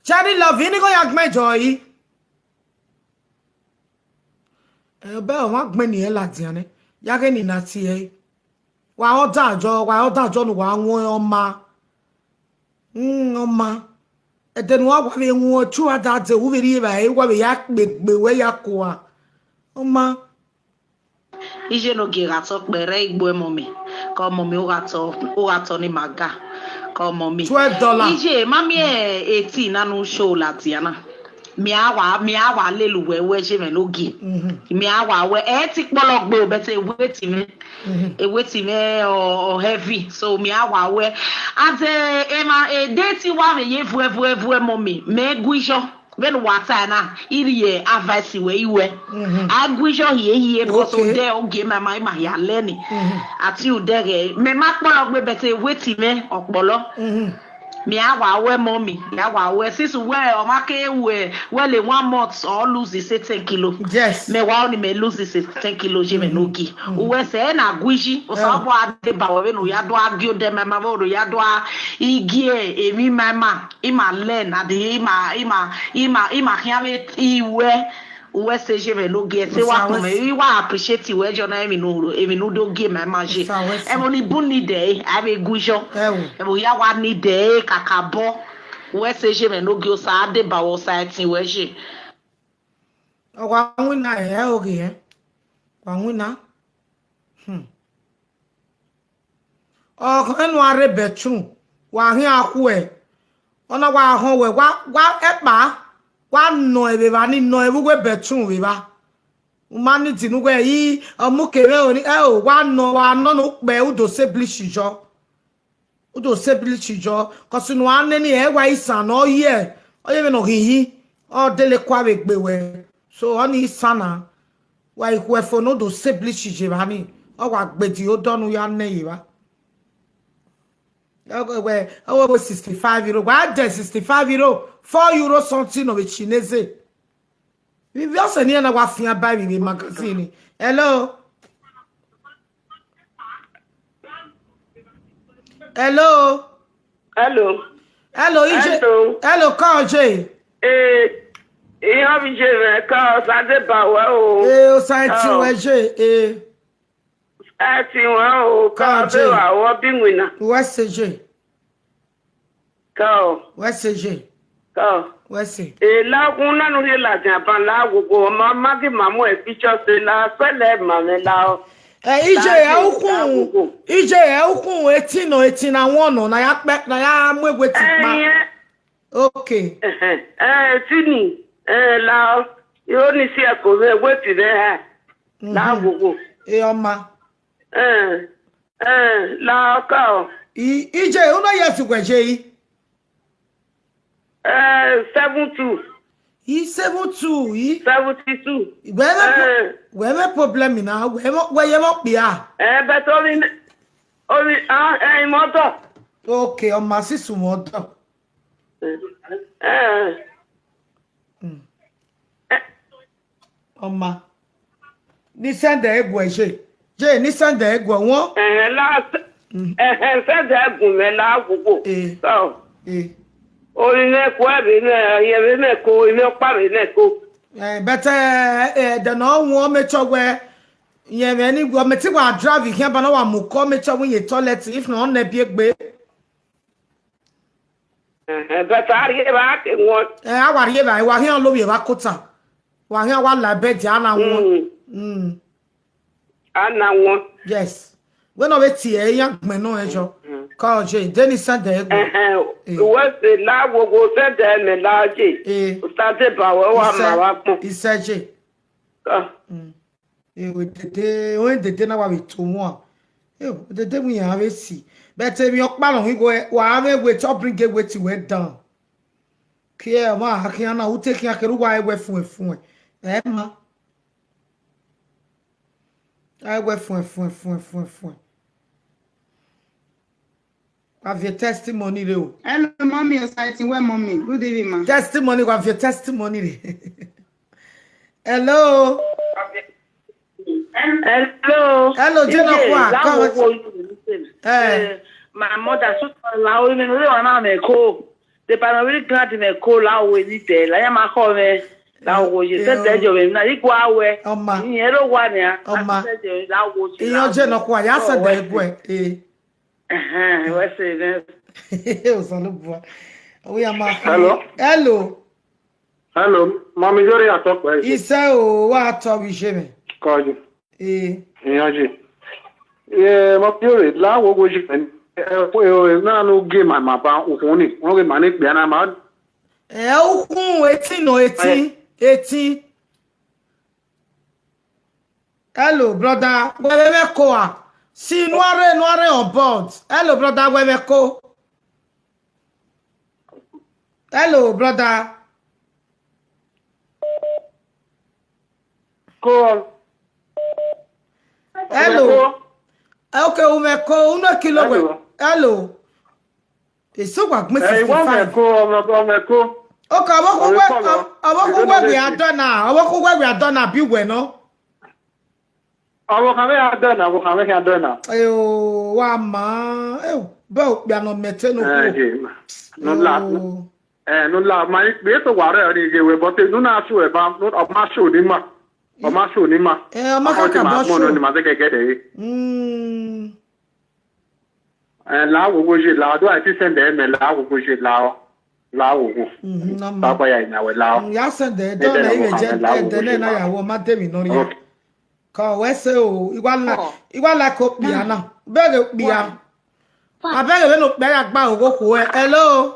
Charlie Love, you go yak my joy. Eh, be wa gbe ni e la diane. Ya ke ni na ti e. Wa o da jo, wa o da jo nu wa won o ma. Mm, o ma. E de nu wa wa be won chu ada de wu be ri ba e wa be ya gbe gbe we ya ko a. O ma. Ije no ge rato pere igbo emo mi. Ka ọmọ mi, o rato, o rato ni maga. Ka ọmọ mi. Twelve dollar. Ije, mami e eighteen nanu show la Diana. Mi awa, mi awa lelu we we je me logi. Mi awa we e ti polo gbe o bete we ti me. E we ti me o, o heavy. So mi awa we. Ate e ma e de ti wa me ye vue vue vue, mami. Me guijo. When water na iri ye advice we iwe. Aguijo hie hie because o de o ge ma ma ma ya leni. Ati u de ge. Me ma polo gbe bete we ti me opolo. Mi awa we, mami. Mi awa we. Since we o ma ke we, we le one month or lose the say ten kilo. Yes. Me wa oni me lose the say ten kilo je me no gi. We say na guiji. O sa bo ade ba we no ya do agio de me ma bo ya do a igie emi ma ma. Ima learn adi ima ima ima ima hiame iwe. Uwe se je me no ge se wa ko me. Wi wa appreciate iwe jo na emi no, emi no do ge me ma je. Emo ni bu ni de a be gujo. Emo ya wa ni de kakabo. Uwe se je me no ge o sa de ba wo sa ti we je. Wa wina e o ge e. Wa wina. Hmm. Ọkàn ẹnu arẹ bẹ̀tún wà hín akú ẹ̀. Ọ̀nà wà hàn wẹ̀ wá wá ẹ̀pà wá nà ẹ̀rẹ̀ wá ní nà ẹ̀rúwẹ̀ bẹ̀tún rẹ̀ wá. Má ní tìǹbù ẹ̀ yí ọmú kéré òní ẹ̀ ò wá nà wá nà ní pẹ̀ ó dò sé bílíṣì jọ. Ó dò sé bílíṣì jọ. Kọ̀sìnù á ní ní ẹ̀ wá ìsàn náà yí ẹ̀. Ọ yẹ mi nà hìhí. Ọ délé kó àwẹ̀ gbé wẹ̀. So ọ ní ìsàn náà. Wa ihu efo no do se bleach je ba ni. O wa gbedi o donu ya ne yi ba. Ogo we, ogo we sixty-five euro. Wa de sixty-five euro, four euro something of a Chinese. We we also near na wa fian buy we magazine. Hello. Hello. Hello. Hello, ije. Hello, ka oje. Eh, ihe ọ bụ ije mere ka ọ sa dị ba wa o. Eh, o sa ti we je. Eh. Sa ti wa o ka be wa wo bi nwina. We se je. Ka o. We se je. Ka o. We se. Eh, la kun na nu ri la jan ban la wo go ma ma ki ma mo e picture se la se le ma me la o. Eh, ije ya ukun, ije ya ukun eighteen or eighteen na one no, na ya pe, na ya mu egwe ti pa. Eh, okay. Eh, eh, tini, eh, la, yo ni si e ko me egwe ti re ha. La wo go. E o ma. Eh, eh, la ka o. I, ije, uno yes gwe je yi. Eh, seven two. Yi seven two yi. Seventy two. Where the pro-, where the problem now? Where mo, where you mo be ah? Eh, but only, only, ah, eh, motor. Okay, on my sister motor. Eh. Mm. Eh. Oma. Ni send egwe je. Je, ni send egwe won. Eh, la, eh, eh, send egwe me la gugu. Eh. So. Eh. O ni ne ko e be ne, ye be ne ko, ni o pa be ne ko. Eh, but, eh, eh, the no won me cho we. Ye me ni go me ti wa drive here, but no wa mu ko me cho we ye toilet, if no na bi egbe. Eh, but I hear back one. Eh, awa rie ba, wa hian lo bi ba kota. Wa hian wa la be dia na won. Mm. Mm. Ana one. Yes. When o be ti e yan gbe no e jo. Ka o je, Dennis Sunday ego. Eh, eh. What's the la wo go send them la je? Eh. Start ba wa wa ma wa pon. Isaje. Ah. Eh, we dede, o dede na wa be to mo. Eh, dede mu ya be si. But e mi o pa lo wi go, wa be we to bring it with we down. Ki e ma ha ki ana u te ki a ke ru wa e we fun e fun e. Eh, ma. Ai we fun e fun e fun e fun e fun e. Have your testimony re o. Hello, mommy. Exciting. Where, mommy? Good evening, ma. Testimony, have your testimony re. Hello. Hello. Hello, Jane Ije, Okwa, la come wo on. wo you listen. Eh. Eh, my mother, so la wo mi no wa na me ko. De pa no really glad me ko la wo ni de. La ya ma ko me. La wo je se de jo me na igwa we. Oma. Ni ero wa ni a. Oma. Se de la wo je. Iyo Jane Okwa, ya sa de gwe. Eh. Eh, we se ne. O sa lo bua. O ya ma. Hello? Hello. Hello, Mami Yori, I talk by you. Ise o, wa to bi je me. Call you. Eh. Iyanji. Yeah, Mami Yori, la wo go ji. Eh, eh, na no game my mapa ukuni. Won ge mani pe na ma. Eh, ukun eighteen no eighteen. Eighteen. Hello, brother. Where we ko a? Si Nware, Nware on board. Hello, brother. Where we ko? Hello, brother. Call. Hello. Eh, okay, umeko, uno kilo we. Hello. Hello. Eso wa gbin Eh, won me sixty-five. ko, omo ko me ko. Okay, àwọn kó Ọ̀rẹ́ wẹ́ kọ́ lọ. àwọn kó Ìjọba wẹ́wẹ́ lè adọ́nà, àwọn kó wẹ́wẹ́ adọ́nà bí wẹ̀ náà. Àwọn kan fẹ́ adọ́nà, àwọn kan fẹ́ adọ́nà. Ẹ o, wa ma, ẹ o, bẹ́ẹ̀ o pe àná mẹ́tẹ́ ló Eh, kú. je, no la. Eh, no la. Ma pe to wa re ni je we, but no na show e ba, no ma show ni ma. O ma show ni ma. Eh, ọmọ Àwọn tí kàkà ma bọ́ gbọ́n ṣó. náà ni ma fẹ́ gẹ́gẹ́ dẹ̀ yìí. Mm. Eh, la wo go je la, do I ti send e me la wo go je la o. La wo go. Mhm, no ma. Baba ya ina we la o. Mm, ya send e Eh, don then na I iwe will je have a la e wo de go ne je na la. Ya wo ma de mi no ri. Okay. Ka we se o, iwa la, iwa la ko pi ana. Bẹ́ẹ̀ pi a. Abẹ́rẹ́ mi ló pẹ́ ya gba ògo kò ẹ. Hello.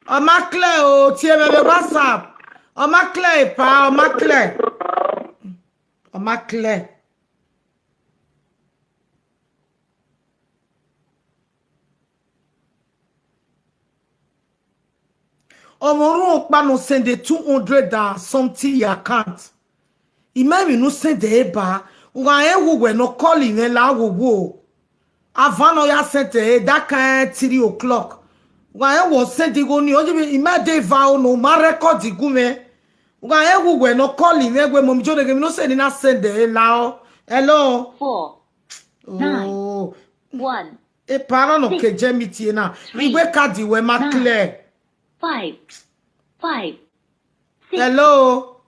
Ọmọ clear o, tí ẹ bẹ̀rẹ̀ WhatsApp. Ọmọ clear ìpá, ọmọ clear. Ọmọ clear. Ọmọ orun ọpa no send the two hundred and something your account. Imami no send the eba. Wa e wo we no call in la wo wo. Avano ya send e that kind three o'clock. Wa e wo send the go ni oje ima de va o no ma record the gume. Wa e wo we no call in we mo mi jo de mi no send na send e la o. Hello. Four, Oh. one, E para no ke je mi tie na. Igwe card we ma clear. five, five, six. Hello.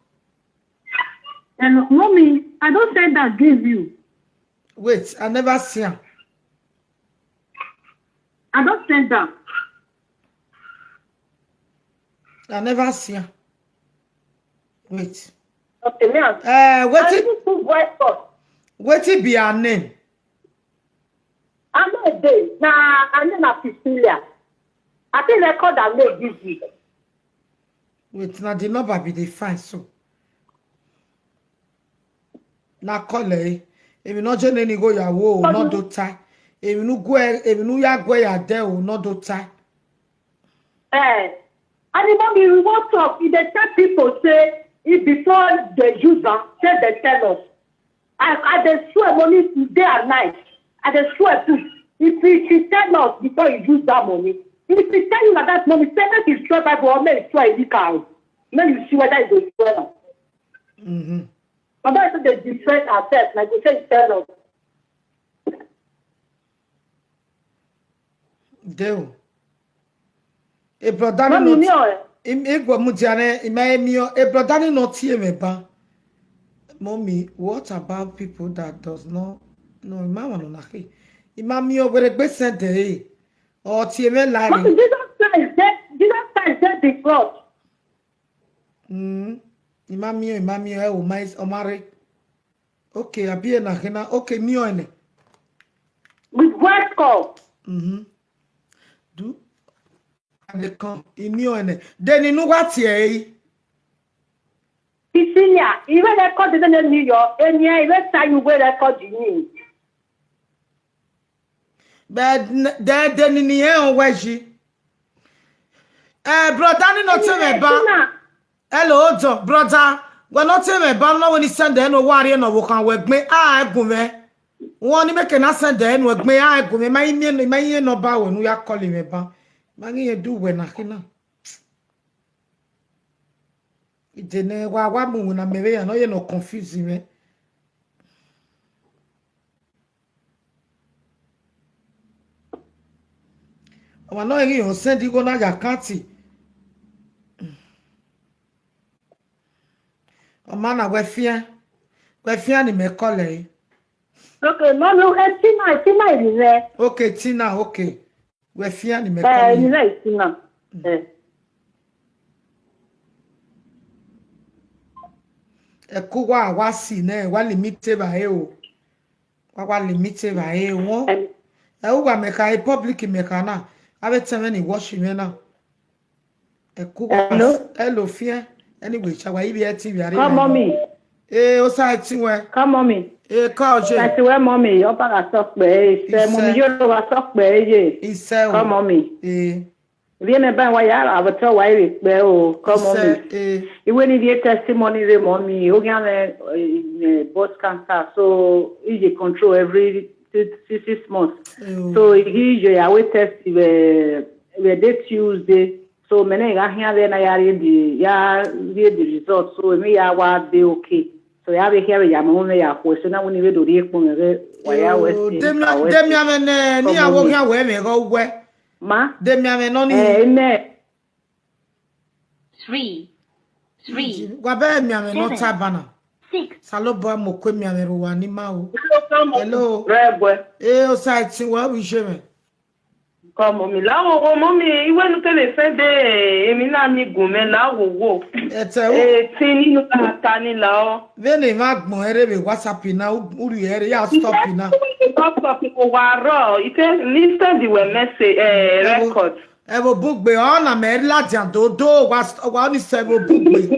Hello, mommy, I don't send that give you. Wait, I never see am. I don't send that. I never see am. Wait. Okay, me ask. Uh, I wetin need to voice up. wetin be her name? I know a day. Now, I know na Priscilla. I think I call that name this week. Wait, na the number be dey find so. Na call eh. If you not join any go your wo, not do tie. If you no go, if you no ya go ya there, oh, not do tie. Eh, and the mommy, we want talk. If they tell people say, if before they use them, say they tell us. I, I dey swear, mommy, day and night. I dey swear too. If he, she tell us before you use that money, if he tell you like that money, say make you swear Bible or make you swear in the car. Make you see whether you go swear am. Mm-hmm. Baba, I say they defend ourselves, like you say, you tell us. Deo. E brother Mommy, ni me no. o. Im ego mu diane, ima emi o. E brother ni no tie me ba. Mommy, what about people that does not no, ima wa no na ke. Imami o were gbe send e. O ti eme line. But Jesus Christ dead. Jesus Christ dead the cross. Mm. Imami o, imami o, e o mai omare. Okay, abi e na hena. Okay, mi o ene. With white skull. Mhm. Do and they come. Imi o ene. Then you know what here? Isinya, iwe record the name New York. Enya, iwe sa you go record the name. But then then ni e o weji. Eh, brother, ni no tell me ba. Hello, hold on, brother. Well, not tell me ba no when he send the no worry no wo kan we gbe ah egun me. Won ni make na send the no gbe ah egun me. My name my name no ba we no ya call me ba. My name do we na kina. Ije ne wa wa mu na me we ya no ye no confuse me. Ọmọ náà yìí ò sẹ́ndí kó náà yà káàtì. Ọmọ náà wẹ́ fíẹ́. Wẹ́ fíẹ́ ni mẹ́kọ́lẹ̀ yìí. Okay, no, no, eh, Tina, Tina is there. Okay, Tina, okay. Wẹ́ fíẹ́ ni Eh, mẹ́kọ́lẹ̀ is yìí. there, Tina? Eh. Ẹ kú wá wá sí náà, wá lè mí tèbà ẹ o. Wá wá lè mí tèbà ẹ wọ́n. And Ẹ wúwa mẹ̀ka ẹ public mẹ̀ka náà. Abẹ́ tẹ́wẹ́ ni wọ́ọ̀ṣì mẹ́ náà. Ẹ kú wá. Hello? Hello, fíẹ́. Anyway, ṣàwá ibi ẹ ti rí àrí. Come, mommy. Ee, ó sáà tí wẹ́. Come, mommy. Ee, ká ọ̀ṣẹ́. That's where mommy. Your father talk, eh, He mommy, said- you know what talk, eh. Iṣẹ́ o. Come, mommy. Ee. Viene ben wa ya avatar wa ire pe o. Come, mommy. Iṣẹ́ ee. Iwe ni the testimony re, mommy. O gan eh, eh, breast cancer. So, he dey control every six, six, six months. Ee o. So, he dey ya we test we we dey Tuesday. So, many ga here then I already ya read the result. So, me ya wa dey okay. So, ya be here ya mo me ya ko. So, na we ni we do the ekpo me we wa ya we Yoo, si. Demi Wa we si. Demi ame ne ni Come, awo mommy. ya we me go we. Ma? Demi ame no ni. Eh, amen. Three, three, Wa be mi ame no Seven. Tabana. Six. Salobo mo kwe mi ame ro wa ni ma o. Hello. Hello. Rebwe. Ee, ó sáà tí wẹ́ wí ṣe mẹ́. Come, mommy. Lawo wo, mommy. Iwe nu kele fe de. Emi na mi gun me lawo wo. Ẹ tẹ́ o. Eh, tin nínú ata ni lao. Vene ma gbon ere be WhatsApp na uri ere ya stop na. WhatsApp ko wa ro. Ite ni send the message eh, Ewo. Record. Ẹ wo bugbe ọ na me la jan do do wa wa ni se wo bugbe.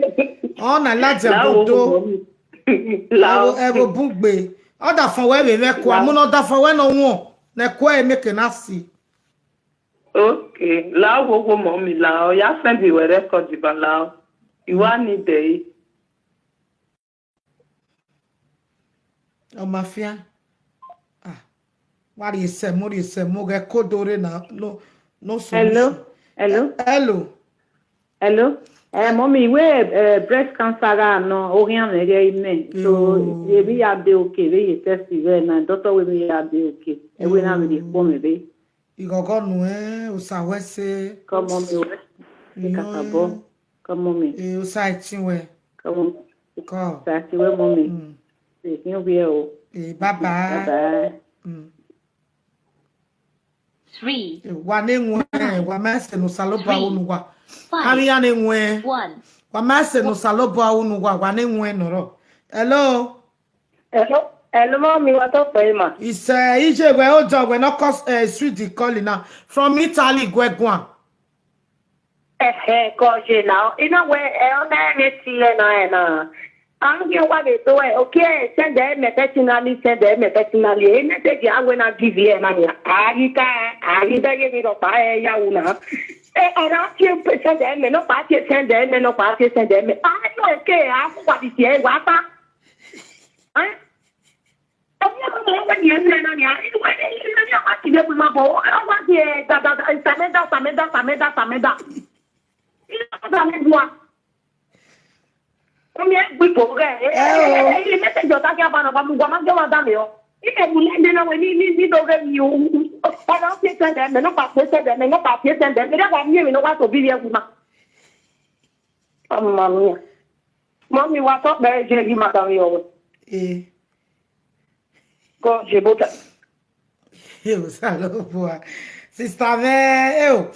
Ọ na la jan do do. Ẹ wo Lao. ẹ wo bugbe. Ọ da fun we we me ko amu no da fun we no won. Ne ko e make na si. Okay. Lao wo wo, mommy, lao. Ya send the record ba lao. You want need there. Ọ ma fia. Ah. Wa ri se mo ri se mo ge kodore na no no Hello. solution. Hello. Hello. Hello. Eh, mommy, we eh, breast cancer ga no, o yan me ge ime. So, Yo. ye bi ya be okay, we ye test we na doctor we bi ya be okay. E we na we dey form me be. Igogo nu e o sa we se. Come, mommy, we. Take a tabo. Come, mommy. E o sa ti we. Come, mommy. Ko. Sa ti we, mommy. Mm. Take you be o. E bye bye. Bye bye. Mm. Three. E wa ne nwe wa ma se no saloba Three. Onu wa. Five. Kari ya ne nwe. One. Wa ma se no saloba Onu wa wa ne nwe no ro. Hello. Hello. Hello, mommy, what up, ma? Ise ije we o jo we no cause eh, sweet the calling now. From Italy gwe gwan. Eh, eh, ko je now. You know where eh, on that net here now, eh, now. I'm here what they do. Eh, okay, send them me personally, send them me personally. Eh, message I will not give you, man. Ayika, ayika, you know, pa eh, ya una. Eh, and I feel send them me, no pa send them me, no pa send them me. I know, okay, I what is here, what? Eh? Ọmọ ọmọ ọmọ ni ẹnu ẹnu ni a inú ẹni inú ẹni ọmọ ti dẹ́kun máa bọ̀ ọmọ ti ẹ̀ dàdàdà ìsàmẹ́dà sàmẹ́dà sàmẹ́dà sàmẹ́dà. Inú ọmọ sàmẹ́dà wa. Omi ẹ̀ gbé bò rẹ̀ ẹ̀ ẹ̀ ẹ̀ ẹ̀ mẹ́sẹ̀jì ọ̀tá kí a bá nà bá mu gbọ́ máa ń jẹ́ wọn dá mi ọ́. Ilé ìlú lẹ́ndé náà wẹ̀ ní ní ní lóore mi o. Ọ̀nà ó fi sẹ́ndẹ̀ mẹ́ náà pàṣẹ sẹ́ndẹ̀ mẹ́ náà pàṣẹ sẹ́ndẹ̀ mẹ́ dábàá mi èmi náà wá tóbi yẹ wù ma. Ọmọ mi. Mọ́ mi wá tọ́ bẹ́ẹ̀ jẹ́ yìí màdàmú yọ̀ wẹ̀. Eh. Kọ́ ṣe bó ta. Eu, salopua. Sister, man, eu.